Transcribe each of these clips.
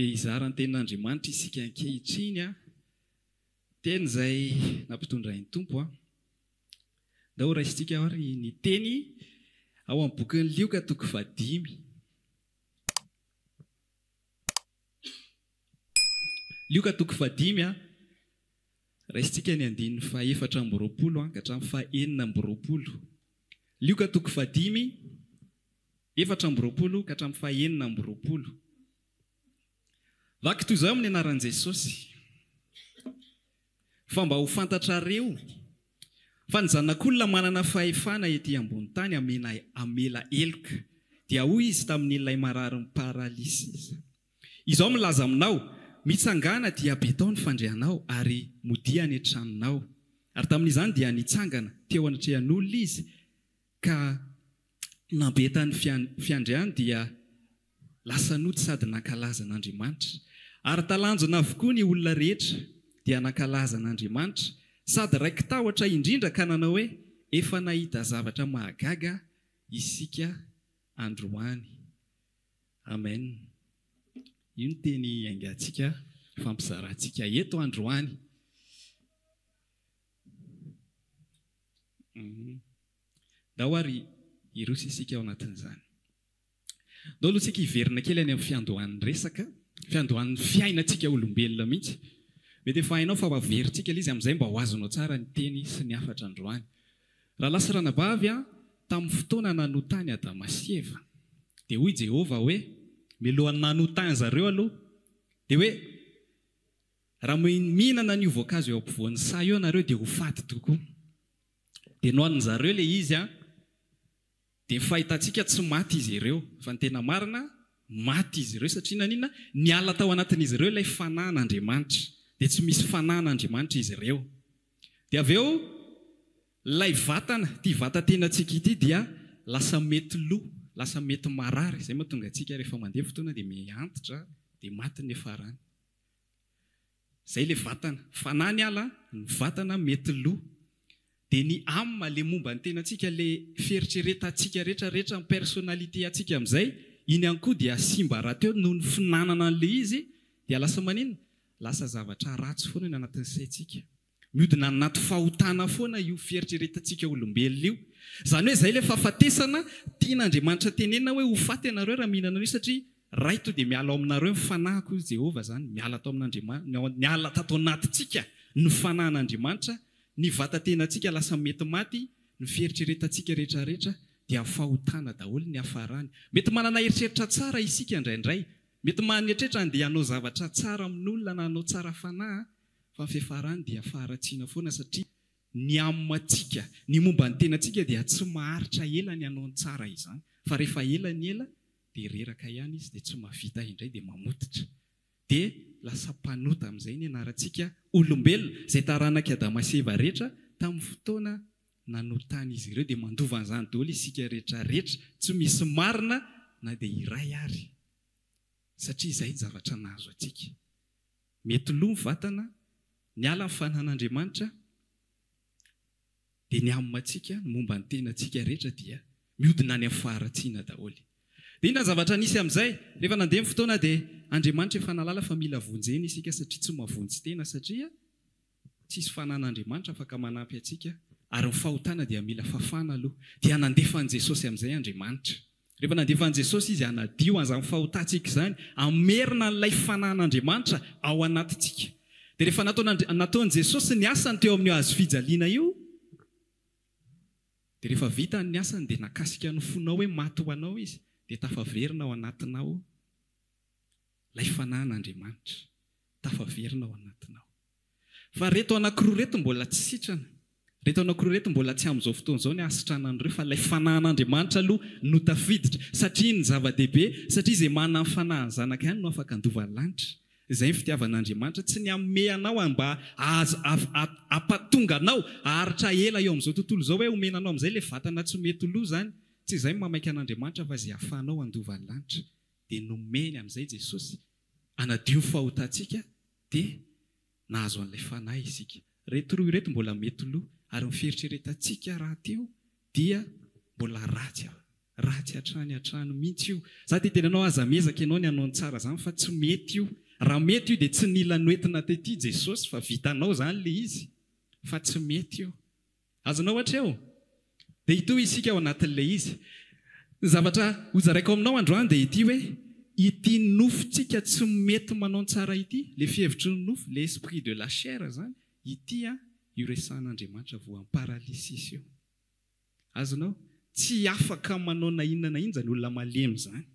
Dia hizara ny tenin'Andriamanitra isika ankehitriny a. Teny izay nampitondrain'ny Tompo a. Ndao ho raisintsika ary ny teny ao amin'ny bokin'i Lioka toko fahadimy. Lioka toko fahadimy a. Raisintsika ny andininy faha 24 ka hatramin'ny faha 26. Lioka toko fahadimy, 24 ka hatramin'ny faha 26. Vaky toy izao amin'ny anaran'i Jesosy, Fa mba ho fantatrareo fa ny Zanak'olona manana fahefana ety ambony tany hamena hamela heloka. Dia hoy izy tamin'ilay mararin'ny paralysisa, Izao milaza aminao, mitsangàna dia betao ny fandrianao ary modia any an-tranonao. Ary tamin'izany dia nitsangana teo anatrehan'olona izy ka nambeta ny fiandriany dia lasa nody sady nankalaza an'Andriamanitra. Ary talanjona avokoa ny olona rehetra dia nankalaza an'Andriamanitra sady raiki-tahotra indrindra ka nanao hoe, Efa nahita zavatra mahagaga isika androany. Amen. Io ny teny iaingantsika, ifampizarantsika eto androany. Ndao ary hiroso isika ao anatin'izany. Ndao aloha tsika hiverina kely any amin'ny fiandohan'ny resaka, fiandohan'ny fiainantsika olombelona mihitsy. Mety efa hainao fa ho averintsika ilay izy amin'izay mba ho azonao tsara ny teny sy ny hafatra androany. Rahalahy sy ranabavy a, tamin'ny fotoana nanotany Adama sy Eva, dia hoy Jehovah hoe, mialohan'ny nanotany zareo aloha, dia hoe, Raha mihinana an'io voankazo eo ampovoan'ny saha io ianareo dia ho faty tokoa. Dia nohanin-dry zareo ilay izy an, dia ny fahitantsika tsy maty izy ireo, fa ny tena marina, maty izy ireo satria naninona? Niala tao anatin'izy ireo ilay fanahin'Andriamanitra, dia tsy misy fanahin'Andriamanitra izy ireo. Dia avy eo, ilay vatana, ity vatan-tenantsika ity dia lasa mety lo, lasa mety marary, izay mahatonga antsika rehefa mandeha fotoana dia miha-antitra, dia maty ny niafarany. Zay le vatana. Fanahy ny ala, ny vatana mety lo. Dia ny âme le momba ny tenantsika, le fieritreretantsika rehetra rehetra, ny personnalité antsika amin'izay, iny ihany koa dia simba rahateo noho ny finanana an'le izy, dia lasa maninona? Lasa zavatra ratsy foana ny anatin'ny saintsika. Mihodina anaty fahotana foana io fieritreretantsika olombelona io. Izany hoe izay ilay fahafatesana tian'Andriamanitra tenenina hoe ho faty ianareo raha mihinana an'io satria Ray to dia miala ao aminareo ny fanahiko hoy Jehovah izany, miala tao amin'Andriamanitra, miala tato anatintsika ny fanahin'Andriamanitra, ny vatatenantsika lasa mety maty, ny fieritreretantsika rehetrarehetra dia fahotana daholo ny hafarany. Mety manana eritreritra tsara isika indraindray, mety manetretra andeha hanao zavatra tsara amin'olona na hanao tsara fanahy, Fa ny fiafarany dia faharatsiana foana satria ny amintsika, ny momba ny tenantsika dia tsy maharitra ela ny hanao ny tsara izany fa rehefa ela ny ela dia reraka ihany izy dia tsy mahavita indray dia mamototra dia lasa mpanota amin'izay ny anarantsika olombelona izay taranak'i Adama sy Eva rehetra tamin'ny fotoana nanotan'izy ireo dia mandova an'izany daholo isika rehetra rehetra tsy misy marina na dia iray ary satria izay ny zavatra nahazo antsika. Mety lo ny vatana, niala ny fanan'Andriamanitra, dia ny amintsika, ny momba ny tenantsika rehetra dia mihodina any amin'ny faharatsiana daholo. Dia inona ny zavatra nisy amin'izay? Rehefa nandeha ny fotoana dia Andriamanitra efa nahalala fa mila vonjena isika satria tsy mahavonjy tena satria tsisy fanan'Andriamanitra afaka manampy antsika ary ny fahotana dia mila fafana aloha. Dia nandefa an'i Jesosy amin'izay Andriamanitra. Rehefa nandefa an'i Jesosy Izy hanadio an'izany fahotantsika izany, hamerina an'ilay Fanahin'Andriamanitra ao anatintsika. Dia rehefa nataon'i Jesosy ny asany teo amin'io hazofijaliana io, dia rehefa vitany ny asany dia nakasika ny fonao hoe maty ho anao Izy, dia tafaverina ao anatinao ilay Fanahin'Andriamanitra. Tafaverina ao anatinao. Fa reto anakiroa reto mbola tsy sitrana. Reto anakiroa reto mbola tsy amin'izao fotoana izao ny hahasitranana an'ireo fa ilay fanahin'Andriamanitra aloha no tafiditra satria ny zava-dehibe satria izay manana ny fanahin'ny zanaka ihany no afaka handova ny lanitra. Izay ny fitiavan'Andriamanitra, tsy ny hanome anao mba hampatonga anao haharitra ela eo amin'izao tontolo izao hoe omena anao amin'izay ilay vatana tsy mety lo izany. Tsy izay no mahamaika an'Andriamanitra fa izay hahafahanao handova ny lanitra. Dia nomeny amin'izay Jesosy hanadio ny fahotantsika dia nahazo an'ilay fanahy isika. Ireto roa ireto mbola mety lo, ary ny fieritreretantsika rahateo dia mbola ratsy, Ratsy hatrany hatrany mihitsy io. Za te hiteny anao aza miezaka ianao ny hanao ny tsara zany fa tsy mety io. Raha mety io dia tsy nila noentina tety Jesosy fa vitanao zany le izy fa tsy mety io. Azonao hatreo? Dia hitohy isika ao anatin'ilay izy. Ny zavatra hozaraiko aminao androany dia ity hoe, ity nofontsika tsy mety manao ny tsara ity, ilay fihevitry ny nofo, le esprit de la chair izany, ity an, io resahan'Andriamanitra voan'ny paralysis io. Azonao? Tsy afaka manao na inona na inona izany olona malemy izany.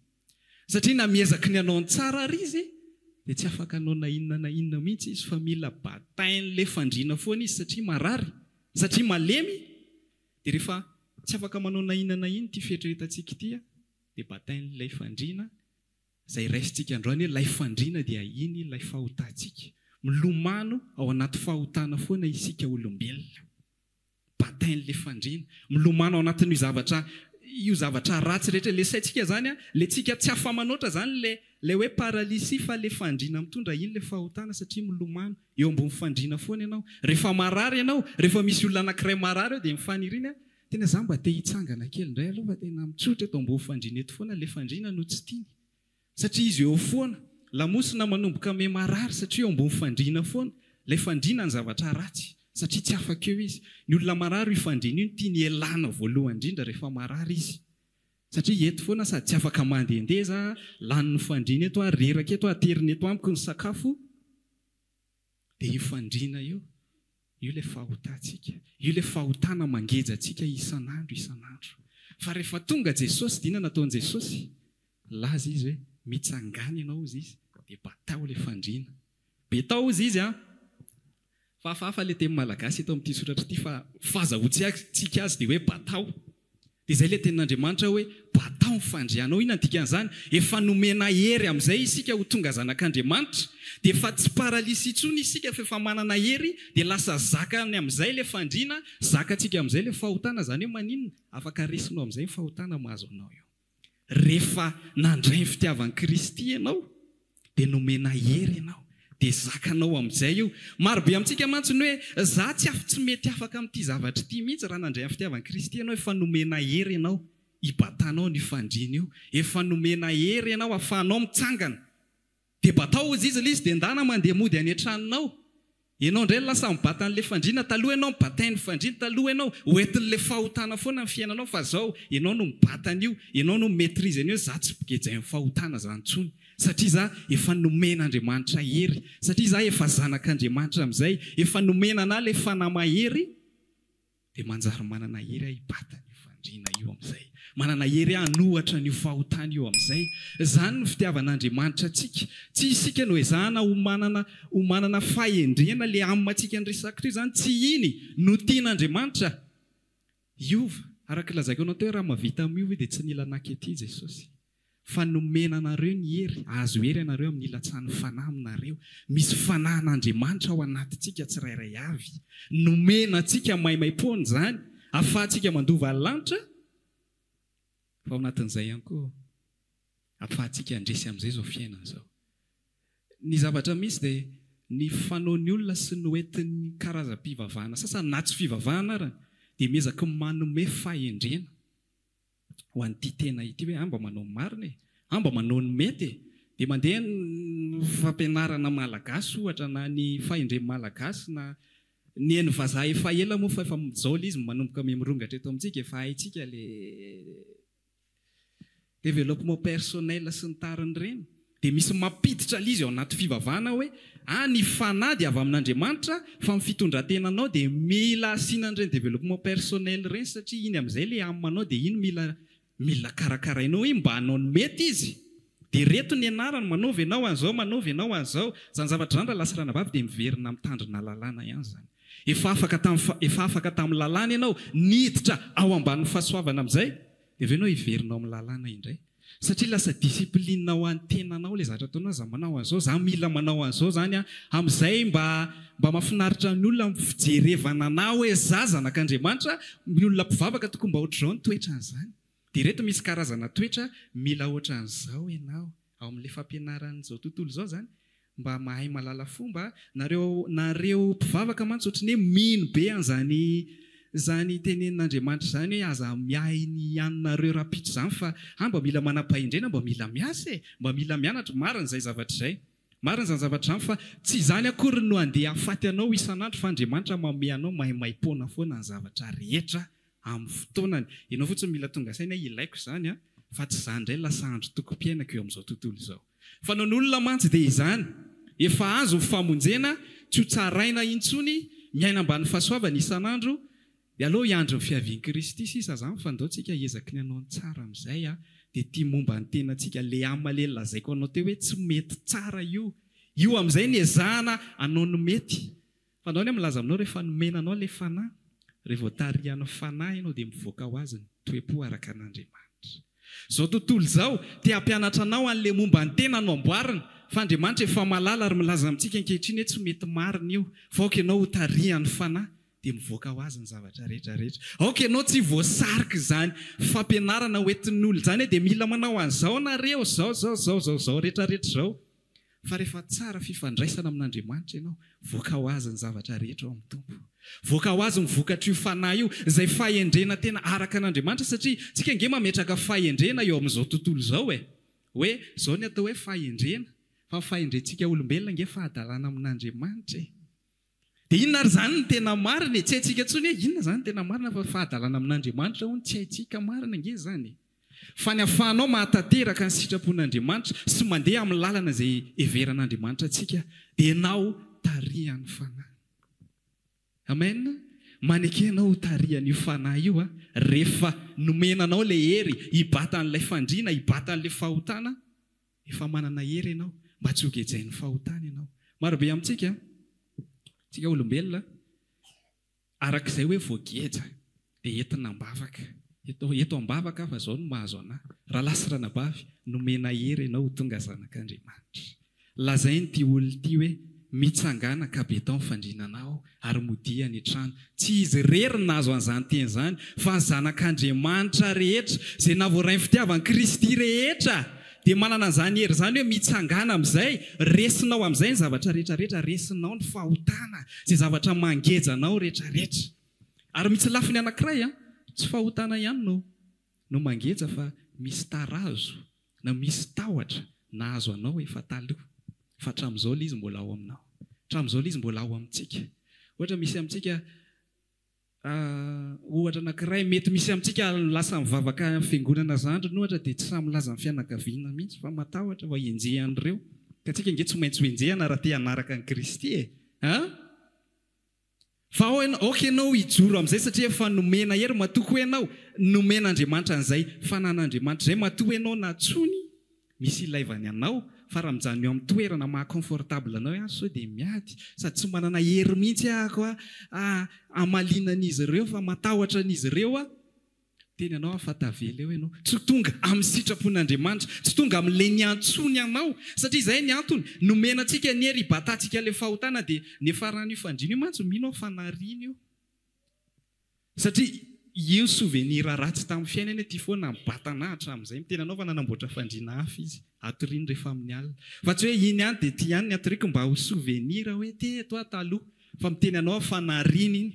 Satria na miezaky ny hanao ny tsara ary izy dia tsy afaka hanao na inona na inona mihitsy izy fa mila batain'ilay fandriana foana izy satria marary, satria malemy, dia rehefa tsy afaka manao na inona na inona ity fieritreretantsika ity dia batain'ilay fandriana izay raisintsika androany hoe ilay fandriana dia iny ilay fahotantsika. Milomano ao anaty fahotana foana isika olombelona. Batain'ilay fandriana. Milomano ao anatin'io zavatra io zavatra ratsy rehetra ilay saintsika izany an, ilay tsika tsy afa-manoatra izany ilay ilay hoe paralysie fa ilay fandriana mitondra iny ilay fahotana satria milomano eo ambony fandriana foana ianao. Rehefa marary ianao, rehefa misy olona anankiray marary eo dia ny faniriany an, tena za mba te hitsangana kely indray aloha fa tena mitsotra eto ambony fandriana eto foana, ilay fandriana no tsy tiany. Satria izy eo foana. Lamosina manomboka me marary satria eo ambony fandriana foana. Ilay fandriana ny zavatra ratsy. Satria tsy afaka eo izy. Ny olona marary io fandriana io no tiany hialana voalohany indrindra rehefa marary izy. Satria eto foana sady tsy afaka mandehandeha za, lanin'ny fandriana eto aho, reraka eto aho, aterina eto amiko ny sakafo. Dia io fandriana io, io ilay fahotantsika. Io ilay fahotana mangeja antsika isan'andro isan'andro. Fa rehefa tonga Jesosy, dia inona nataon'i Jesosy? Nilaza Izy hoe, Mitsangàna ianao, hozy Izy, dia batao ilay fandriana. Betao, hozy Izy an! Fa hafahafa ilay teny malagasy eto amin'ity soratra ity fa fahazahoantsika azy dia hoe batao. Dia izay ilay tenin'Andriamanitra hoe, Batao ny fandrianao. Inona ny dikan'izany? Efa nomena hery amin'izay isika ho tonga zanak'Andriamanitra. Dia efa tsy paralysy intsony isika fa efa manana hery, dia lasa zakany amin'izay ilay fandriana, zakantsika amin'izay ilay fahotana. Izany hoe maninona? Afaka resinao amin'izay ny fahotana mahazo anao eo. Rehefa nandray ny fitiavan'i Kristy ianao, dia nomena hery ianao, dia zakanao amin'izay io. Maro be amintsika mantsy ny hoe, za tsy af tsy mety afaka amin'ity zavatra ity mihitsy, raha nandray ny fitiavan'i Kristy ianao, efa nomena hery ianao hibatanao an'io fandriana io, efa nomena hery ianao ahafahanao mitsangana. Dia batao hozy izy ilay izy dia ndana mandeha mody any an-tranonao. Ianao indray no lasa mibata an'ilay fandriana, taloha ianao mibatain'ny fandriana, taloha ianao hoentin'ilay fahotana foana ny fiainanao fa zao ianao no mibata an'io, ianao no mi-maitrise an'io hoe za tsy gejain'ny fahotana zany intsony satria za efa nomen'Andriamanitra hery, satria za efa zanak'Andriamanitra amin'izay, efa nomena anah ilay fanahy mahery. Dia manjary manana hery aho hibata an'io fandriana io amin'izay. Manana hery aho hanohatra an'io fahotana io amin'izay. Izany no fitiavan'Andriamanitra antsika. Tsy isika no ezahana ho manana ho manana fahendrena le âme antsika niresako teo izany, tsy iny no tian'Andriamanitra hiova. Araka ny lazaiko anao teo, raha mahavita miova io dia tsy nila naka ety Jesosy. Fa nomena anareo ny hery, ahazo hery ianareo amin'ny hilatsahan'ny Fanahy aminareo. Misy Fanahin'Andriamanitra ao anatintsika tsirairay avy. Nomena antsika maimaimpoana izany, ahafahantsika mandova ny lanitra, fa ao anatin'izay ihany koa, ahafahantsika handresy amin'izay izao fiainana izao. Ny zavatra misy dia ny fanaon'ny olona sy ny hoentin'ny karazam-pivavahana sasany, na tsy fivavahana arany, dia miezaka manome fahendrena. ho an'ity tena ity hoe ah mba manao ny marina e, ah mba manao ny mety e, dia mandeha ny fampianarana malagasy ohatra na ny fahendren'ny malagasy na ny an'ny vazaha efa ela moa fa efa izao ilay izy manomboka miha-mirongatra eto amintsika, efa haintsika ilay développement personnel sy ny tariny ireny. Dia misy mampiditra ilay izy ao anaty fivavahana hoe, ah ny fanahy dia avy amin'Andriamanitra fa ny fitondran-tenanao dia mila asiana an'ireny développement personnel ireny satria iny amin'izay ilay âme anao dia iny mila mila karakarainao iny mba hanao ny mety izy. Dia ireto ny anarany, manaova ianao an'izao, manaova ianao an'izao. Izany zavatra izany rahalahy sy ranabavy dia miverina mitandrina lalàna ihany izany. Efa afaka tamin'ny efa afaka tamin'ny lalàna ianao, niditra ao ambanin'ny fahasoavana amin'izay, dia avy eo ianao hiverina ao amin'ny lalàna indray. Satria lasa discipline ho an'ny tenanao ilay zavatra ataonao, za manao an'izao, za mila manao an'izao zany an, amin'izay mba mba mahafinaritra ny olona amin'ny fijerevana anah hoe za zanak'Andriamanitra, ny olona mpivavaka tokony mba ohatr'izao ny toetrany zany. Dia ireto misy karazana toetra mila ohatran'izao ianao, ao amin'ilay fampianaran'izao tontolo izao zany, mba mahay mahalala fomba, nareo nareo mpivavaka mantsy ohatran'ny hoe mino be an'izany. Izany tenenin'Andriamanitra izany hoe aza miahy ny haninareo rahampitso izany fa ah mba mila manam-pahendrena, mba mila miasa e, mba mila mianatra, marina izay zavatra izay. Marina izany zavatra izany fa tsy izany akory no handeha hahafaty anao isan'andro fa Andriamanitra manome anao maimaim-poana foana ny zavatra rehetra amin'ny fotoanany. Ianao fotsiny mila tonga saina hoe ilaiko izany an, fa tsy izany indray lasa andro tokom-piainako eo amin'izao tontolo izao. Fanaon'olona mantsy dia izany, efa azo ny famonjena, tsy ho tsaraina intsony, miaina ambany fahasoavana isan'andro, dia aleo hiandry ny fiavian'i Kristy sisa izany fa ndao tsika hiezaky ny hanao ny tsara amin'izay a, dia ity momba ny tenantsika, le âme le lazaiko anao teo hoe tsy mety tsara io, io amin'izay ny ezahana hanao ny mety, fa ndao anie milaza aminao rehefa nomena anao le fanahy, rehefa tarihan'ny fanahy ianao dia mivoaka ho azy ny toe-po araka an'Andriamanitra. Izao tontolo izao te hampianatra anao an'ilay momba ny tena no amboarina, fa Andriamanitra efa mahalala ary milaza amintsika ankehitriny hoe tsy mety marina io, fa aoka ianao ho tarihan'ny fanahy dia mivoaka ho azy ny zavatra rehetra rehetra. Aoka ianao tsy voasarika izany fampianarana hoentin'olona izany hoe dia mila manao an'izao nareo, izao, izao, izao, izao, izao rehetra rehetra izao. Fa rehefa tsara fifandraisana amin'Andriamanitra ianao, voaka ho azy ny zavatra rehetra ao amin'ny Tompo. Voaka ho azy ny vokatr'io fanahy io, izay fahendrena tena araka an'Andriamanitra, satria tsika ange mametraka fahendrena eo amin'izao tontolo izao e! Hoe izao ny atao hoe fahendrena, fa ny fahendrentsika olombelona ange fahadalana amin'Andriamanitra e! Dia inona ary izany no tena marina e? Tsy haintsika intsony hoe inona izany no tena marina fa fahadalana amin'Andriamanitra hono tsy haintsika marina ange izany e! Fa ny ahafahanao mahatanteraka ny sitrapon'Andriamanitra sy mandeha amin'ny lalana izay heveran'Andriamanitra antsika dia ianao tarihan'ny Fanahy. Amen! Maneke ianao ho tarihan'io Fanahy io rehefa nomena anao ilay hery hibata an'ilay fandriana, hibata an'ilay fahotana. Efa manana hery ianao mba tsy ho gejain'ny fahotana ianao. Marobe amintsika, tsika olombelona, araka izay hoe voageja dia entina am-bavaka. Eto, eto am-bavaka aho fa izao no mahazo anà. Rahalahy sy ranabavy, nomena hery ianao ho tonga zanak'Andriamanitra. Lazain'ity olona ity hoe, Mitsangàna ka betao ny fandrinanao ary modia any an-trano. Tsy izy irery no nahazo an'izany teny izany, fa ny zanak'Andriamanitra rehetra, izay navoarain'ny fitiavan'i Kristy rehetra, dia manana an'izany hery izany hoe mitsangàna amin'izay, resinao amin'izay ny zavatra rehetra rehetra, resinao ny fahotana, izay zavatra mangeja anao rehetra rehetra. Ary misy lafiny anankiray, tsy fahotana ihany no no mangeja fa misy tarazo na misy tahotra nahazo anao efa taloha fa hatramin'izao ilay izy mbola ao aminao. Hatramin'izao ilay izy mbola ao amintsika. Ohatra misy amintsika ohatra anankiray mety misy amintsika lasa mivavaka amin'ny fiangonana zandriny ohatra dia tsy sahy milaza amin'ny fianakaviana mihitsy fa matahotra fa henjehan'ireo. Ka tsika ange tsy maintsy ho henjehana raha te hanaraka an'i Kristy e! An? Fa ao ianao, aoka ianao hijoro amin'izay satria efa nomena hery matoa koa ianao, nomen'Andriamanitra an'izay fanan'Andriamanitra izay matoa ianao nantsoiny, misy ilaivany anao, fa raha mijanona eo amin'ny toerana maha confortable anao ihany sao dia miady, sady tsy manana hery mihitsy ahako hamaliana an'izy ireo fa matahotra an'izy ireo aho. Miteny anao aho fa tavela eo ianao. Tsy ho tonga amin'ny sitrapon'Andriamanitra. Tsy tonga amin'ilay niantsoany anao. Satria izay ny antony. Nomena antsika ny hery hibatantsika ilay fahotana dia niafaran'io fandriana io mantsy mino aho fa nariana io. Satria io souvenir ratsy tamin'ny fiainany ity foana nibatana hatramin'izay. Miteny anao fa nanamboatra fandriana hafa izy. Atoriany rehefa amin'ny alina. Fa tsy hoe iny ihany dia ity ihany ny atoriako mba ho souvenir hoe teto aho taloha. Fa miteny anao aho fa nariana iny.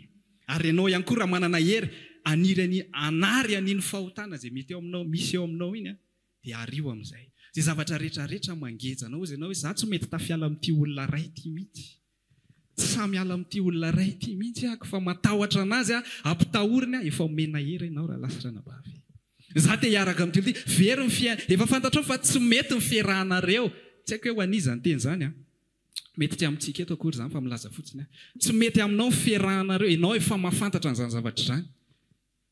Ary ianao ihany koa raha manana hery haniry an'iny, hanary an'iny fahotana izay mety eo aminao, misy eo aminao iny an, dia ario amin'izay. Izay zavatra rehetra rehetra mangeja anao, hozy ianao hoe izaho tsy mety tafiala amin'ity olona iray ity mihitsy. Tsy sahy miala amin'ity olona iray ity mihitsy aho fa matahotra an'azy aho, ampitahoriny aho, efa omena hery ianao rahalahy sy ranabavy. Izaho te hiaraka amin'ity olona ity, very ny fiainana, efa fantatrao fa tsy mety ny fiarahanareo. Tsy haiko hoe ho an'iza ny teny izany an. Mety tsy amintsika eto akory izany fa milaza fotsiny aho. Tsy mety aminao ny fiarahanareo, ianao efa mahafantatra an'izany zavatra izany.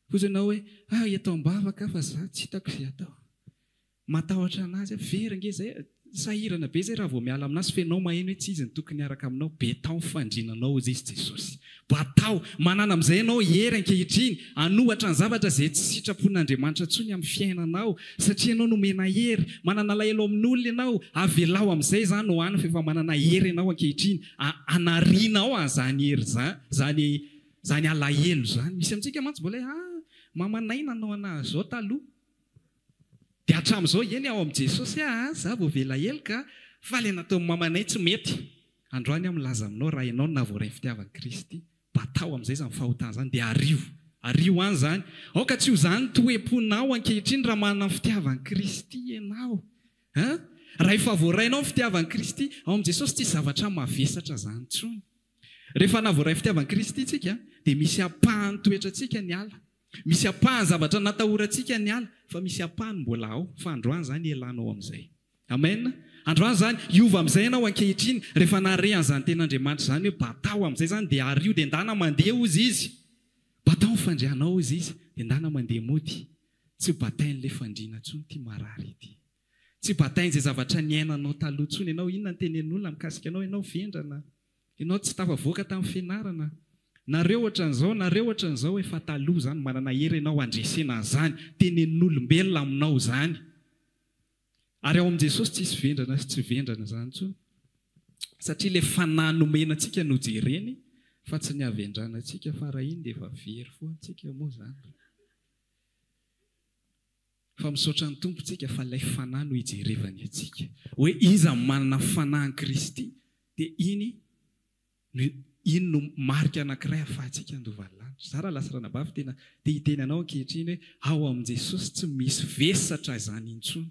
Hoy ianao hoe, ah eto am-bavaka aho fa za tsy hitako izay atao. Matahotra an'azy aho, very ange izay, sahirana be izay raha vao miala aminazy fa ianao maheno hoe tsy izy no tokony hiaraka aminao, betao ny fandrinanao hozy izy Jesosy. Batao, manana amin'izay ianao hery ankehitriny hanohatra ny zavatra izay tsy sitrapon'Andriamanitra intsony amin'ny fiainanao, satria ianao nomena hery. Manana alahelo amin'olona ianao, avelao amin'izay izany ho any fa efa manana hery ianao ankehitriny hanarianao an'izany hery izany, izany alahelo izany. Misy amintsika mantsy mbola hoe, ah, mamanay nanao anah an'izao taloha. Dia hatramin'izao, eny ao amin'i Jesosy aho, za voavela heloka, fa ilay nataon'i mamanay tsy mety. Androany aho milaza aminao, raha ianao no nahavoaray ny fitiavan'i Kristy, batao amin'izay izany fahotana izany, dia ario. Ario any izany. Aoka tsy ho izany ny toe-ponao ankehitriny raha manana ny fitiavan'i Kristy ianao. Hein? Raha efa voarainao ny fitiavan'i Kristy, ao amin'i Jesosy tsisy zavatra mavesatra izany intsony. Rehefa nahavoaray fitiavan'i Kristy isika, dia misy ampahan'ny toetrantsika niala. Misy ampahany zavatra natahorantsika niala, fa misy ampahany mbola ao, fa androany izany hialanao amin'izay. Amen! Androany izany, hiova amin'izay ianao ankehitriny, rehefa nahare an'izany tenin'Andriamanitra izany hoe batao amin'izay izany dia ario dia ndana mandeha hozy izy. Batao ny fandrianao hozy izy dia ndana mandeha mody. Tsy ho batain'ilay fandriana intsony ity marary ity. Tsy ho batain'izay zavatra niainanao taloha intsony ianao. Inona no tenenin'olona mikasika anao? Ianao vendrana. Ianao tsy tafavoaka tamin'ny fianarana. Nareo ohatran'izao, nareo ohatran'izao, efa taloha izany, manana hery ianao handresena an'izany. Tenenin'olombelona aminao izany. Ary ao amin'i Jesosy tsisy vendrana sy tsy vendrana izany intsony. Satria ilay fanahy nomena antsika no jereny fa tsy ny havendranantsika fa raha iny dia efa very foana tsika moa izany. Fa misaotra ny Tompo tsika fa ilay fanahy no ijerevany antsika. Hoe iza no manana fanahin'i Kristy dia iny no iny no marika anankiray ahafahantsika handova ny lanitra. Za rahalahy sy ranabavy tena te hiteny anao ankehitriny hoe ao amin'i Jesosy tsy misy vesatra izany intsony.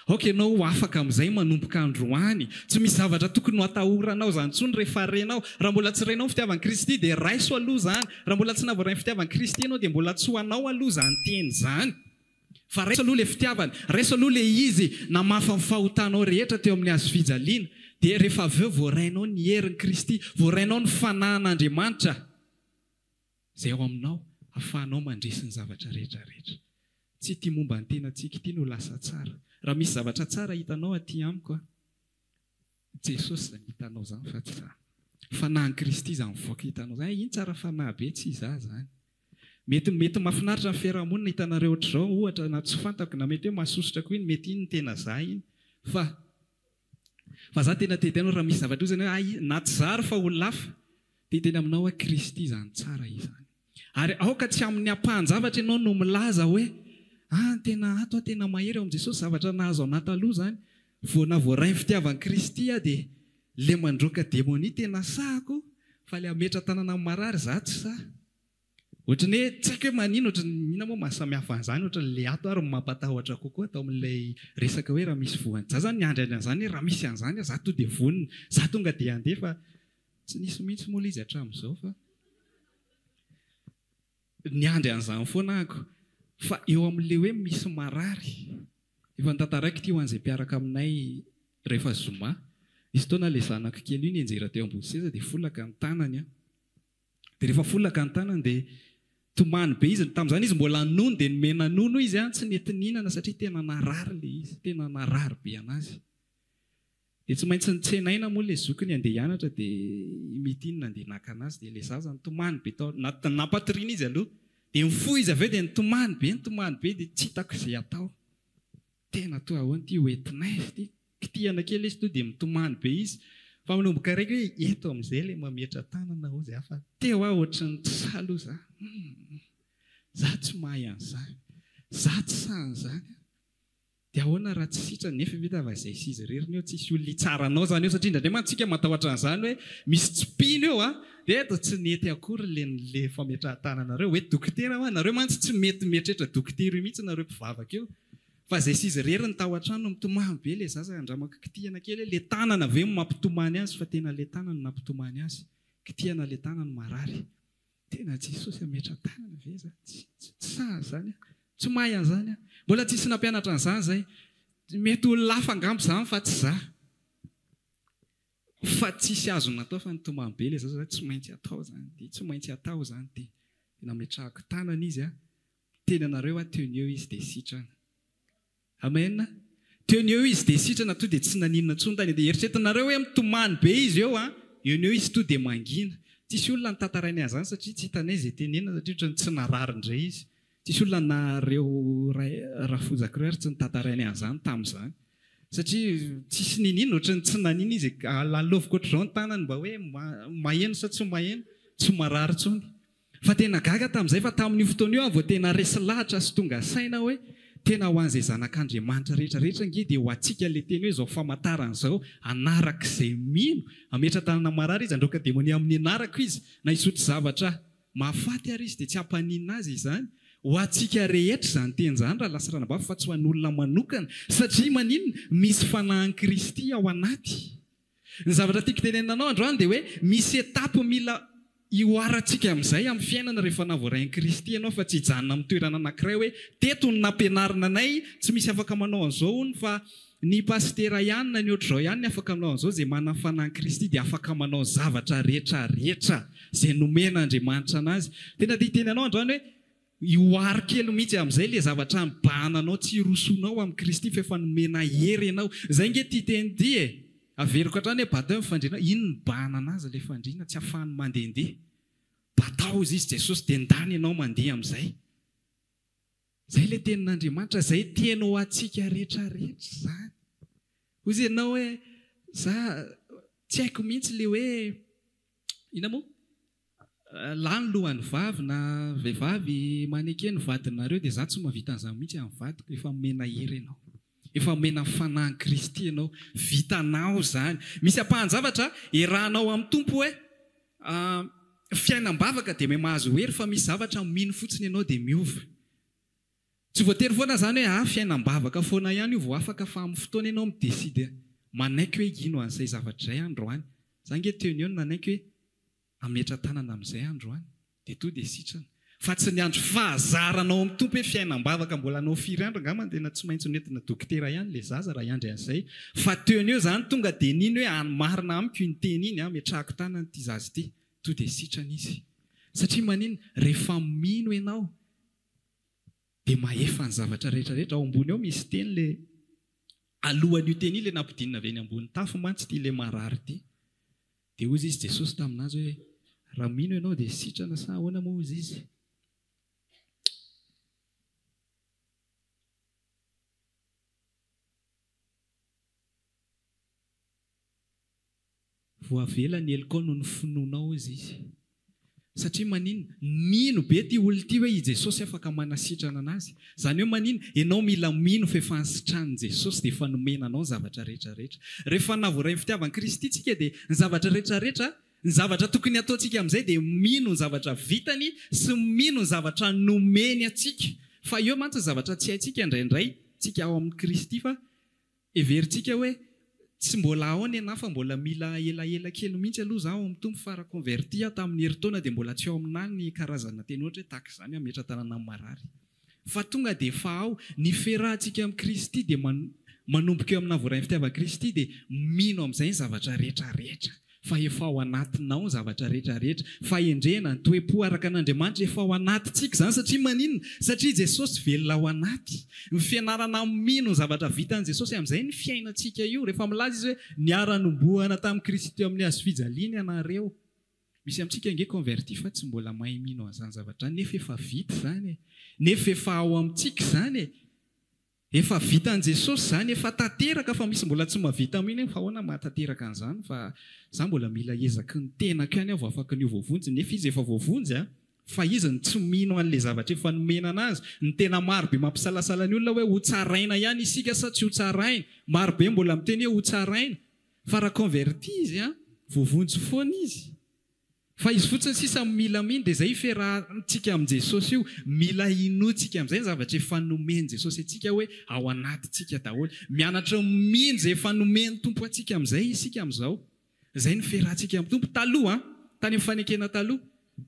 Aoka ianao ho afaka amin'izay manomboka androany. Tsy misy zavatra tokony ho atahoranao izany intsony rehefa renao. Raha mbola tsy renao ny fitiavan'i Kristy dia raiso aloha izany. Raha mbola tsy navoarain'ny fitiavan'i Kristy ianao dia mbola tsy ho anao aloha izany teny izany. Fa raiso aloha ilay fitiavany, raiso aloha ilay Izy namafa ny fahotanao rehetra teo amin'ny hazofijaliana. Dia rehefa avy eo voarainao ny herin'i Kristy, voarainao ny Fanahin'Andriamanitra izay ao aminao, ahafahanao mandresy ny zavatra rehetra rehetra. Tsy ity momba ny tenantsika ity no lasa tsara. Raha misy zavatra tsara hitanao aty amiko an, Jesosy izany hitanao izany fa tsy za. Fanahin'i Kristy izany mivoaka hitanao izany, iny tsara fanahy be, tsy izaho izany. Mety mety mahafinaritra ny fiarahamonina hitanareo ohatr'izao ohatra na tsy fantako na mety hoe mahasosotra koa iny, mety iny no tena za iny fa fa za tena te hiteny hoe raha misy zavatra io zany hoe hay na tsy za ary fa olona hafa te hiteny aminao hoe Kristy izany tsara izany. Ary aoka tsy amin'ny ampahan-javatra ianao no milaza hoe, Ah, tena ato aho tena mahery ao amin'i Jesosy, zavatra nahazo anà taloha izany, vao na voaray ny fitiavan'i Kristy aho dia le mandroaka demonia tena sahako, fa le hametra-tanana amin'ny marary izaho tsy sahy. Ohatran'ny hoe tsy haiko hoe manino, ohatran'ny inona moa mahasamihafa an'izany, ohatran'ny le ato ary no mampatahotra kokoa atao amin'ilay resaka hoe raha misy voan'ny, za zany niandry an'izany hoe raha misy an'izany aho, za to dia vonona, za tonga dia handeha fa Tsy nisy mihitsy moa ilay izy hatramin'izao fa niandry an'izany foana ahako. Fa eo amin'ilay hoe misy marary, efa notantaraiko ity ho an'izay mpiaraka aminay rehefa zoma, nisy fotoana ilay zanako kely io nianjera teo ambony seza dia folaka ny tanany an. Dia rehefa folaka ny tanany dia tomany be izy, tamin'izany izy mbola nono dia nomena nono izy an, tsy nety nihinana satria tena narary ilay izy, tena narary be an'azy. Dia tsy maintsy nitsenaina moa ilay zokiny handeha hianatra dia i Mitiny nandeha naka anazy dia ilay zaza nitomany be tao, nampatoriana izy aloha dia nifoha izy avy eo dia nitomany be nitomany be dia tsy hitako izay atao. Tena toa ahoana ity ho entinay izy ity? Kitihana kely izy tonga dia mitomany be izy fa manomboka reko hoe eto amin'izay ilay mametra-tanana hozy aho fa teo aho ohatran'ny tsy sahy aloha za. Humm. Za tsy mahay an'izany. Za tsy sahy an'izany aho. Dia ahoana raha tsy sitrany nefa vita fa izay sy izy irery ny eo, tsisy olona hitsara anao izany eo satria indraindray mantsy tsika matahotra an'izany hoe misy tsy mpino eo a, dia eto tsy nety akory le le fametrahan-tananareo hoe dokotera hoa, nareo mantsy tsy mety mieritreritra dokotera io mihitsy nareo mpivavaka io fa izay sy izy irery ny tao an-trano mitomany be le zaza andramako kitihana kely hoe le tanana ve no mampitomany azy fa tena le tanana no nampitomany azy, kitihana le tanana marary. Tena Jesosy hametra-tanana ve zany? Tsy tsy sahy an'izany aho. Tsy mahay an'izany aho. Mbola tsisy nampianatra an'izany zay. Mety olona hafa angamba izany fa tsy za. Fa tsisy azo natao fa nitomany be ilay zaza hoe tsy maintsy atao izany ity, tsy maintsy atao izany ity. Dia nametrahako tanana izy an, miteny anareo aho teo no eo izy dia sitrana. Amen. Teo no eo izy dia sitrana to dia tsy naninona intsony tany. Dia eritreretinareo hoe mitomany be izy eo an, eo no eo izy to dia mangina. Tsisy olona nitantarainay an'izany satria tsy hitanay izay tenenina satria ohatran'ny tsy narary indray izy. Tsisy olona na reo ray rafozako ireo ary tsy nitantarainay an'izany tamin'izany. Satria tsisy niniana, ohatran'ny tsy nanina izy e. Lalaoviko ohatr'izao ny tanany mba hoe maheno sa tsy maheno, tsy marary intsony. Fa tena gaga tamin'izay fa tamin'io fotoana io aho vao tena resy lahatra sy tonga saina hoe tena ho an'izay zanak'Andriamanitra rehetra rehetra ange dia ho antsika ilay teny hoe izao famantarana izao anarak'izay mino hametra-tanana marary izy handroaka demonia amin'ny anarako izy na hisotro zavatra. mahafaty ary izy dia tsy hampaninona azy izany. Ho antsika rehetra izany teny izany rahalahy sy ranabavy fa tsy ho an'olona manokana. Satria maninona? Misy fanahin'i Kristy ao anaty. Ny zavatra tiako tenenina anao androany dia hoe misy étape mila ihoarantsika amin'izay amin'ny fiainana rehefa navoarain'i Kristy ianao fa tsy hijanona amin'ny toerana anankiray hoe teto no nampianarina anay, tsy misy afaka manao an'izao hono fa ny pasitera ihany na ny ohatr'izao ihany ny afaka manao an'izao, izay manana ny fanahin'i Kristy dia afaka manao ny zavatra rehetra rehetra izay nomen'Andriamanitra anazy. Tena te hiteny anao androany hoe Ihoaro kely mihitsy amin'izay ilay zavatra nibahananao tsy hirosoanao amin'i Kristy fa efa nomena hery ianao. Izay ange ity teny ity e! Averiko hatrany hoe batao ny fandriana. Iny nibahana anazy ilay fandriana tsy ahafahany mandehandeha. Batao hozy izy Jesosy dia ndany ianao mandeha amin'izay. Izay ilay tenin'Andriamanitra, izay teny ho antsika rehetra rehetra izany. Hozy ianao hoe za tsy haiko mihitsy ilay hoe inona moa? Lahy ny lohan'ny vavy na vehivavy maneke ny vadinareo dia za tsy mahavita an'izany mihitsy amin'ny vadiko, efa omena hery ianao, efa omena ny fanahin'i Kristy ianao, vitanao izany. Misy ampahan-javatra iarahanao amin'ny Tompo hoe fiainam-bavaka dia mahay mahazo hery fa misy zavatra mino fotsiny ianao dia miova. Tsy voatery foana izany hoe ah fiainam-bavaka foana ihany io vao afaka fa amin'ny fotoana ianao mi-decide manaiky hoe hino an'izay zavatra izay androany. Za ange teo no eo no nanaiky hoe hametra-tanana amin'izay androany dia to dia sitrana. Fa tsy ny andro fahazaranao amin'ny Tompo hoe fiainam-bavaka mbola hanao firy andro angamba tena tsy maintsy noentina dokotera ihany ilay zaza raha hiandry an'izay. Fa teo no eo izany tonga dia nino hoe any marina amiko iny teny iny, ametrahako tanana ity zaza ity. To dia sitrana izy. Satria maninona? Rehefa mino ianao dia mahefa ny zavatra rehetra rehetra. Ao ambony ao misy teny ilay alohan'io teny io ilay nampidinina avy eny ambony tafo mantsy ity ilay marary ity. Dia hozy izy Jesosy tamin'azy hoe, Raha mino ianao dia sitrana sa ahoana moa hozy izy? Voavela ny helokao noho ny finoanao hozy izy. Satria maninona? Nino be ity olona ity hoe i Jesosy afaka manasitrana anazy. Izany hoe maninona? Ianao mila mino fa efa nisitranin'i Jesosy dia efa nomena anao ny zavatra rehetra rehetra. Rehefa navorain'ny fitiavan'i Kristy tsika dia ny zavatra rehetra rehetra, ny zavatra tokony hataontsika amin'izay dia mino ny zavatra vitany sy mino ny zavatra nomeny antsika. Fa eo mantsy ny zavatra tsy haintsika indraindray, tsika ao amin'i Kristy fa Heverintsika hoe tsy mbola ao nenaha fa mbola mila elaela kely mihitsy aloha za ao amin'ny Tompo fa raha converti aho tamin'ny herintaona dia mbola tsy ao aminà ny karazana teny ohatra hoe tahaka izany hametra-tanana amin'ny marary. Fa tonga dia efa ao. Ny fiarahantsika amin'i Kristy dia manomboka eo amin'ny nahavoaray ny fitiavan'i Kristy dia mino amin'izay ny zavatra rehetra rehetra. Fa efa ao anatinao ny zavatra rehetra rehetra. Fahendrena, ny toe-po araka an'Andriamanitra efa ao anatintsika izany satria maninona? Satria Jesosy velona ao anaty. Ny fianarana mino ny zavatra vitan'i Jesosy amin'izay ny fiainantsika io. Rehefa milaza izy hoe niara-nombohana tamin'i Kristy teo amin'ny hazo fijaliana ianareo. Misy amintsika ange converti fa tsy mbola mahay mino an'izany zavatra izany nefa efa vita izany e. Nefa efa ao amintsika izany e. Efa vitan'i Jesosy izany, efa tanteraka fa misy mbola tsy mahavita mino hoe fa ahoana mahatanteraka an'izany fa za mbola mila ezaky ny tenako ihany aho vao afaka ny ho voavonjy nefa izy efa voavonjy an! Fa izy no tsy mino an'ilay zavatra efa nomena anazy. Ny tena maro be mampisalasala ny olona hoe ho tsaraina ihany isika sa tsy ho tsaraina? Maro be mbola miteny hoe ho tsaraina. Fa raha converti izy an, voavonjy foana izy. Fa izy fotsiny sisa no mila mino dia izay ifiarahantsika amin'i Jesosy io, mila inoantsika amin'izay ny zavatra efa nomen'i Jesosy antsika hoe ao anatintsika daholo. Mianatra mino izay efa nomen'ny Tompo antsika amin'izay isika amin'izao. Izay no fiarahantsika amin'ny Tompo. Taloha an, tany amin'ny fanekena taloha,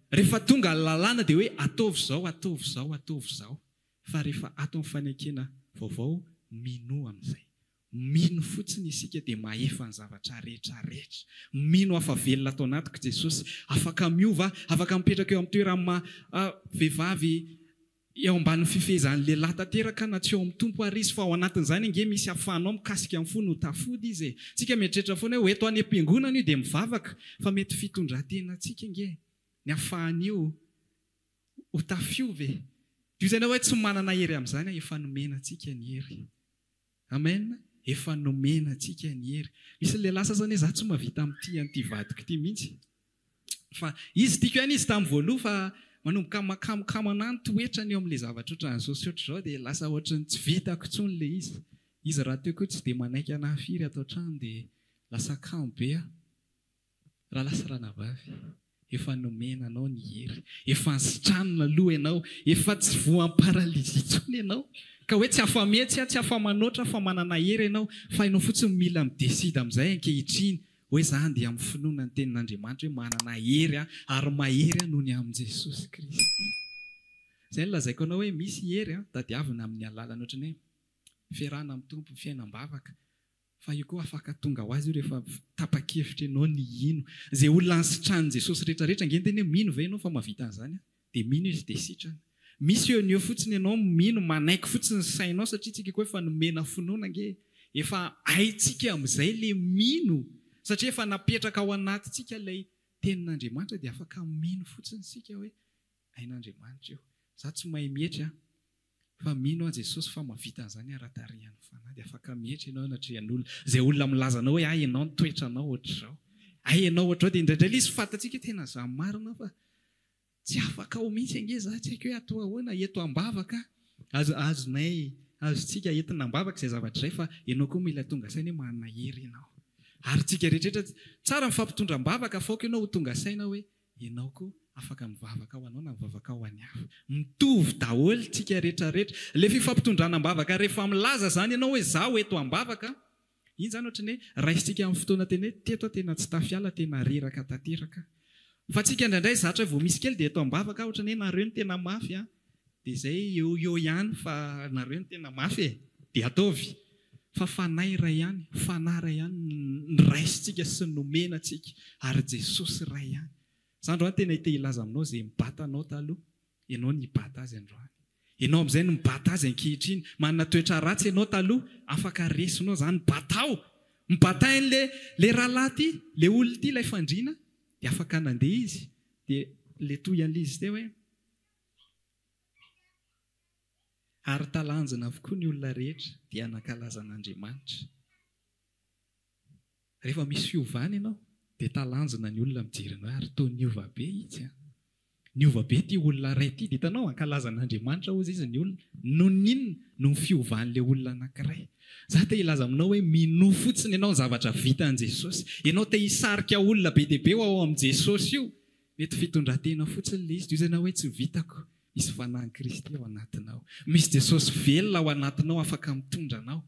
rehefa tonga ny lalàna dia hoe ataovy izao, ataovy izao, ataovy izao. Fa rehefa ato amin'ny fanekena vaovao, minoa amin'izay. Mino fotsiny isika dia mahefa ny zavatra rehetra rehetra. Mino aho fa velona ato anatiko Jesosy. Afaka miova aho, afaka mipetraka eo amin'ny toeran'ny maha vehivavy eo ambanin'ny fifehezan'ny lehilahy tanteraka aho na tsy eo amin'ny Tompo ary izy fa ao anatin'izany ange misy ahafahanao mikasika ny fony ho tafody izy e. Tsika mieritreritra foana hoe ho eto any am-piangonana io dia mivavaka fa mety fitondran-tenantsika ange ny ahafahan'io ho tafiova e. Dia hoy ianao hoe tsy manana hery amin'izany aho, efa nomena antsika ny hery. Amen efa nomena antsika ny hery. Misy lehilahy sasany hoe za tsy mahavita mitia an'ity vadiko ity mihitsy fa izy tiako ihany izy tamin'ny voaloha fa manomboka makamokamo anah ny toetrany eo amin'ilay zavatra ohatran'izao sy ohatr'izao dia lasa ohatran'ny tsy vitako intsony ilay izy. Izy rahateo koa tsy dia manaiky anah firy ato an-trano dia lasa kamo be aho. Rahalahy sy ranabavy, Efa nomena anao ny hery. Efa nisitranina aloha ianao. Efa tsy voan'ny paralysie intsony ianao. Ka hoe tsy afa-mihetsy aho, tsy afa-manoatra aho fa manana hery ianao. Fa ianao fotsiny mila mi-decide amin'izay ankehitriny hoe za handeha amin'ny finoana ny tenin'Andriamanitra hoe manana hery aho ary mahery aho noho ny amin'i Jesosy Kristy. Izay no lazaiko anao hoe misy hery tadiavina amin'ny alalan'ny ohatran'ny hoe fiarahana amin'ny Tompo, fiainam-bavaka. Fa io koa afaka tonga ho azy io rehefa tapa-kevitra ianao ny hino. Izay olona nisitranin'i Jesosy rehetra rehetra ange niteny hoe mino ve ianao fa mahavita an'izany aho? Dia mino izy dia sitrana. Misy eo no eo fotsiny ianao mino, manaiky fotsiny ny sainao satria tsika koa efa nomena finoana ange e. Efa haintsika amin'izay ilay mino satria efa napetraka ao anatintsika ilay tenin'Andriamanitra dia afaka mino fotsiny isika hoe hain'Andriamanitra io. Za tsy mahay mietry an. Fa mino aho Jesosy fa mavita an'izany aho raha tarihan'ny Fanahy dia afaka mietry ianao eo anatrehan'olona. Izay olona milaza anao hoe hay ianao ny toetranao ohatr'izao. Hay ianao ohatr'izao dia indraindray ilay izy fantatsika hoe tena za marina fa tsy afaka ao mihitsy ange za tsy haiko hoe atao ahoana eto am-bavaka azo azonay azontsika entina am-bavaka izay zavatra izay fa ianao koa mila tonga saina hoe manana hery ianao. Ary tsika rehetra tsara mifampitondra am-bavaka fa aoka ianao ho tonga saina hoe Ianao koa afaka mivavaka ho anao na mivavaka ho an'ny hafa. Mitovy daholo tsika rehetra rehetra. Ilay fifampitondrana am-bavaka rehefa milaza izany ianao hoe zaho eto am-bavaka, iny izany ohatran'ny hoe raisintsika amin'ny fotoana tena hoe teto aho tena tsy tafiala, tena reraka tanteraka. Fa tsika indraindray zatra hoe vao misy kely dia eto am-bavaka aho ohatran'ny hoe nareo no tena mafy an, dia izay eo eo ihany fa nareo no tena mafy e, dia ataovy. Fa fanahy iray ihany, fanahy iray ihany no raisintsika sy nomena antsika, ary Jesosy iray ihany. Za androany tena te hilaza aminao izay mibata anao taloha, ianao nibata azy androany. Ianao amin'izay no mibata azy ankehitriny. Manana toetra ratsy ianao taloha, afaka resinao izany, batao! Mibatain'le le rahalahy ity, le olona ity ilay fandriana, dia afaka nandeha izy. Dia le toy an'ilay izy teo hoe. Ary talanjona avokoa ny olona rehetra dia nankalaza an'Andriamanitra. Rehefa misy fiovana ianao dia talanjona ny olona mijery anao hoe ary toa niova be itsy an! Niova be ity olona iray ity dia hitanao hankalaza an'Andriamanitra hozy izy ny olona. Noho ny inona? Noho ny fiovan'ilay olona anankiray. Za te hilaza aminao hoe minoa fotsiny ianao ny zavatra vitan'i Jesosy. Ianao te hisarika olona be dia be ho ao amin'i Jesosy io. Mety fitondran-tena fotsiny ilay izy, dia hoy ianao hoe tsy vitako. Misy Fanahin'i Kristy ao anatinao. Misy Jesosy velona ao anatinao afaka mitondra anao.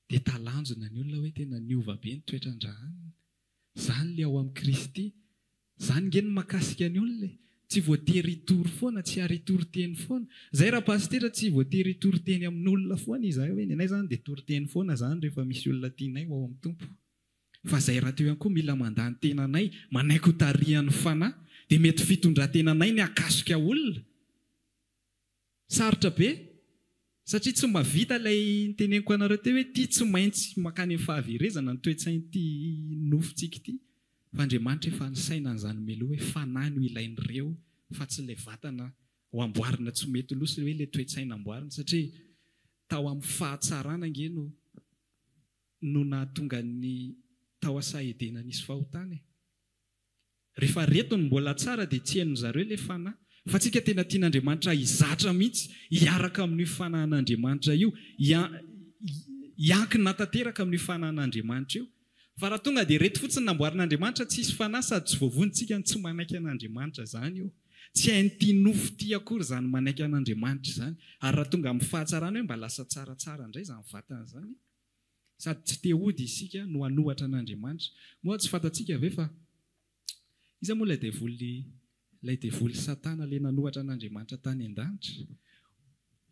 Dia talanjona ny olona hoe tena niova be ny toetran-dRahanina. Izany ilay ao amin'i Kristy. Izany nge no mahakasika ny olona e. Tsy voatery hitory foana, tsy ary hitory teny foana. Izay Rapasitera tsy voatery hitory teny amin'olona foana izahay hoe ny anay izany dia toriteny foana izany rehefa misy olona tianay ho ao amin'ny Tompo. Fa izay rahateo ihany koa mila mandà ny tenanay, manaiky ho tarihan'ny Fanahy, dia mety fitondran-tenanay ny hakasoka olona. Sarotra be, satria tsy mahavita ilay niteneniko anareo teo hoe ity tsy maintsy mankany amin'ny fahaverezana ny toe-tsain'ity nofontsika ity. Fa Andriamanitra efa nisaina an'izany mialoha hoe Fanahy no ilain'ireo fa tsy ilay vatana ho amboarina tsy mety lo sy hoe ilay toe-tsaina amboarina satria tao amin'ny fahatsarana ange no no nahatonga ny tao Asa Edena nisy fahotana e. Rehefa reto ny mbola tsara dia tsy henon'ny zareo ilay fanahy. Fa tsika tena tian'Andriamanitra hizatra mihitsy hiaraka amin'io fanahin'Andriamanitra io, hiankina tanteraka amin'io fanahin'Andriamanitra io. Fa raha tonga dia reto fotsiny namboarin'Andriamanitra tsisy fanahy sady tsy voavonjy tsika no tsy manaiky an'Andriamanitra zany io. Tsy hain'ity nofo ity akory izany manaiky an'Andriamanitra izany. Ary raha tonga amin'ny fahatsarana hoe mba lasa tsaratsara indray izany vatana izany, sady tsy te hody isika no hanohatra an'Andriamanitra. Moa tsy fantatsika ve fa iza moa ilay devoly, ilay devoly satana ilay nanohatra an'Andriamanitra tany an-danitra?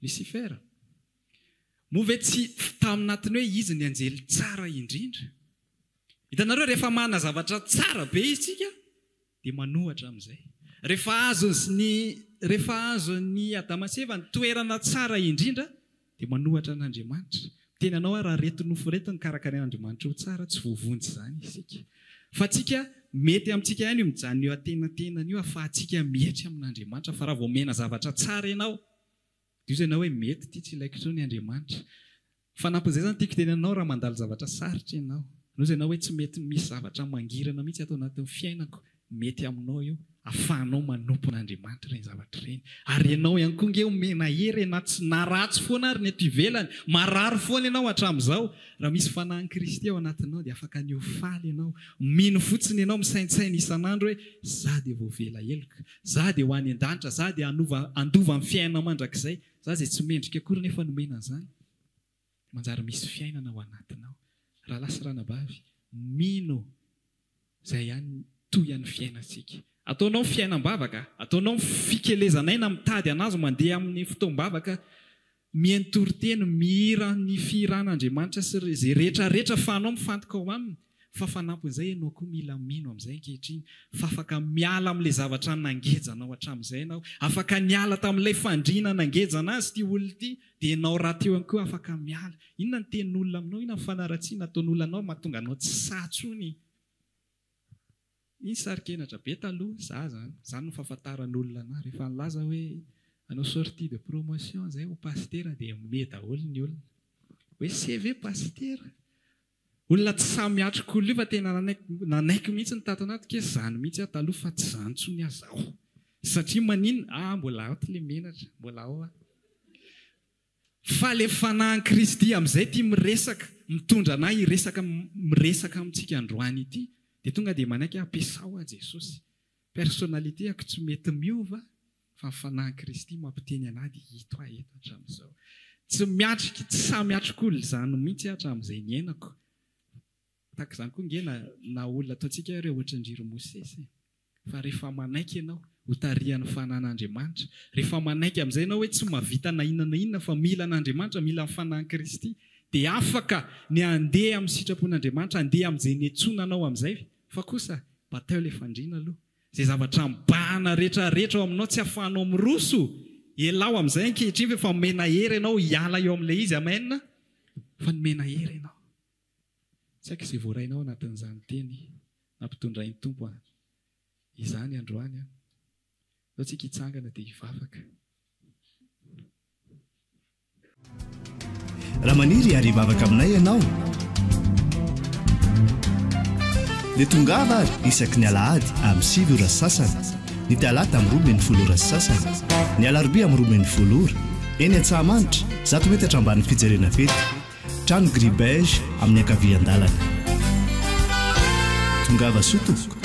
Lucifer. Moa ve tsy tamin'ny hoe izy ny anjely tsara indrindra? Hitanareo, rehefa manana zavatra tsara be isika, dia manohatra amin'izay. Rehefa azon'ny rehefa azon'i Adama sy Eva ny toerana tsara indrindra, dia manohatra an'Andriamanitra. Miteny anao aho raha reto nofo reto no karakarain'Andriamanitra ho tsara, tsy voavonjy izany isika. Fa tsika, mety amintsika ihany io mijanona eo antenantenany io ahafahantsika mietry amin'Andriamanitra, fa raha vao omena zavatra tsara ianao, Dia hoy ianao hoe mety ity tsy ilaiko intsony Andriamanitra. Fanampin'izay izany tiako tenenina anao raha mandalo zavatra sarotra ianao. Hoy ianao hoe tsy mety misy zavatra mangirana mihitsy ato anatin'ny fiainako. Mety aminao io. Afahanao manompo an'Andriamanitra ireny zavatra ireny. Ary ianao ihany koa nge omena hery e, na tsy na ratsy foana ary ny eto ivelany, marary foana ianao hatramin'izao, raha misy fanahin'i Kristy ao anatinao dia afaka ny ho faly ianao, mino fotsiny ianao, misaintsaina isan'andro hoe, za dia voavela heloka, za dia ho any an-danitra, za dia hanova handova ny fiainana mandrakizay, za izay tsy mendrika akory nefa nomena an'izany. Manjary misy fiainana ao anatinao. Rahalahy sy ranabavy, mino izay ihany toy an'ny fiainantsika. Ataonao fiainam-bavaka, ataonao fikelezan'aina mitady an'azy mandeha amin'ny fotoam-bavaka, mihaino toriteny, mihira ny fihiran'Andriamanitra sy izay rehetra rehetra afahanao mifantoka ao aminy. Fa fanampin'izay ianao koa mila mino amin'izay ankehitriny fa afaka miala amin'ilay zavatra nangeja anao hatramin'izay ianao. Afaka niala tamin'ilay fandriana nangejana azy ity olona ity dia ianao rahateo ihany koa afaka miala. Inona ny tenin'olona aminao? Inona ny fanaratsiana ataon'olona anao mahatonga anao tsy sahy intsony? Iny saro-kenatra be taloha, za zany. Zany no fahafantaran'olona anah. Rehefa nilaza hoe hanao sortie de promotion zay ho pasitera dia mihomehy daholo ny olona. Hoe CV pasitera? Olona tsy sahy miatrika olona io fa tena nanaiky mihitsy ny tato anatiko hoe zany mihitsy aho taloha fa tsy zany intsony aho zao. Satria maninona? Ah mbola ao ty le menatra, mbola ao aho. Fa le fanahin'i Kristy amin'izay ity miresaka, mitondra anah hiresaka miresaka amintsika androany ity dia tonga dia manaiky aho ampiasao aho Jesosy. Personnalité ako tsy mety miova fa ny fanahin'i Kristy mampiteny anah dia ito aho eto hatramin'izao. Tsy miatrika, tsy sahy miatrika olona izany mihitsy aho hatramin'izay niainako. Tahaka izany koa nge na na olona ataontsika hoe ireo ohatran-dry ry Mosesy e. Fa rehefa manaiky ianao ho tarihan'ny fanahin'Andriamanitra, rehefa manaiky amin'izay ianao hoe tsy mahavita na inona na inona fa mila an'Andriamanitra, mila ny fanahin'i Kristy, dia afaka ny handeha amin'ny sitrapon'Andriamanitra, handeha amin'izay niantsoana anao amin'izay. Fa kosa, batao ilay fandriana aloha. Izay zavatra mibahana rehetra rehetra ao aminao tsy ahafahanao miroso, elao amin'izay ankehitriny fa efa omena hery ianao hiala eo amin'ilay izy, amen, fa nomena hery ianao. Tsy haiko izay voarainao anatin'izany teny nampitondrain'ny Tompo an izany androany an. Ndao tsika hitsangana dia hivavaka. Raha maniry ary hivavaka aminay ianao dia tongava ary isaky ny alahady amin'ny 9 ora sy sasany, ny talata amin'ny 12 ora sy sasany, ny alarobia amin'ny 12 ora, eny Antsahamanitra, 100 metatra ambanin'ny fijerena fety, trano gris beige amin'ny ankavian-dalana. Tongava soa tompoko.